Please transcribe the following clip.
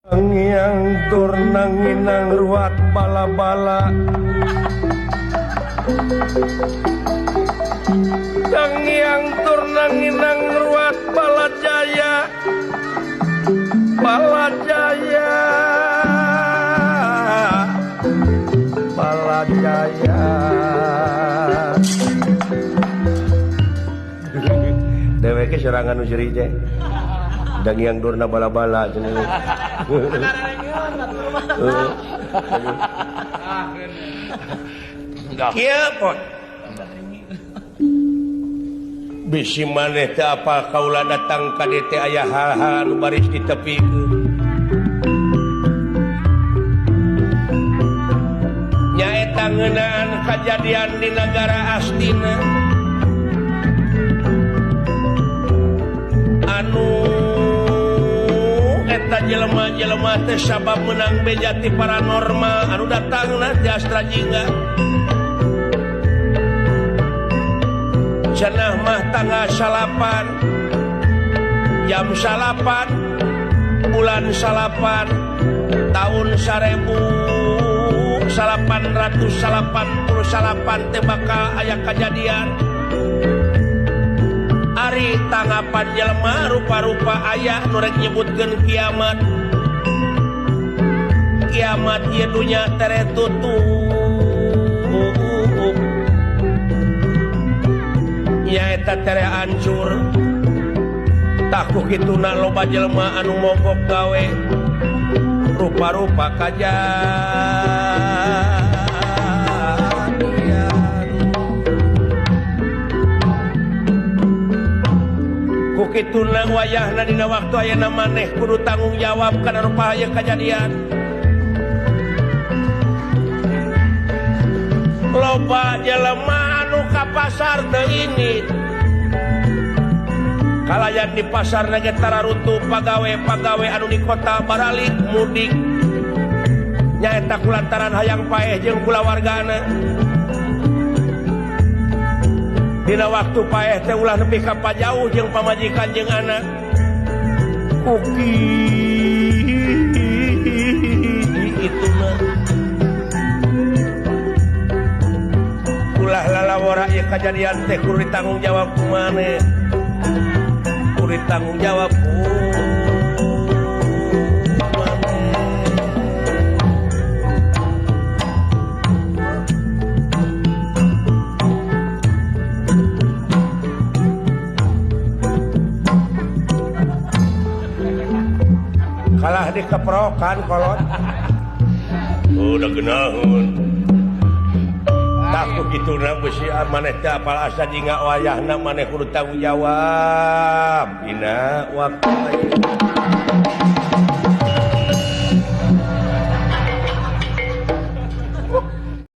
Yang tur nanginang ruat bala-bala Yang tur nanginang ruat bala jaya bala jaya bala jaya. Dheweke serangan nu seuri teh Dangiang Durna bala-bala cenah. Kieu pon. Bisi maneh teh apa kaula datang ka dieu teh aya hal-hal anu baris ditepikeun. Nyaeta ngeunaan kajadian di nagara Astina. Anu eta jelema-jelema teh sabab menang beja ti paranormal anu datangna ti Astra Jingga. Cenah mah tanggal 9 jam 9 bulan 9 tahun 1888 teh bakal aya kajadian. Ari tanggapan jelema rupa-rupa aya nu rek nyebutkeun kiamat. Kiamat ieu dunya tere tutup. Nyaeta tere hancur. Tah ku kituna loba jelema anu mogok gawe. Rupa-rupa kajadian. Kituna wayahna dina waktu ayeuna maneh kudu tanggung jawab kana rupa aya kajadian. Loba jelema anu ka pasar teu indit. Kalayan di pasar ge tararuntuh pagawe-pagawe anu di kota baralik mudik. Nyaeta kulantaran hayang paeh jeung kulawargana. Dina waktu paeh teh ulah nepi ka pajauh jeung pamajikan jeung anak. Kuki itu mah. Ulah lalawara ieu kajadian teh kudu ditanggung jawab ku maneh. Kudu ditanggung jawab ku kalah dikeprokan kolot. Udah genaheun. Takut kitu na beusi maneh teh apal asa jingga wayahna maneh kudu tanggung jawab dina waktu ayeuna.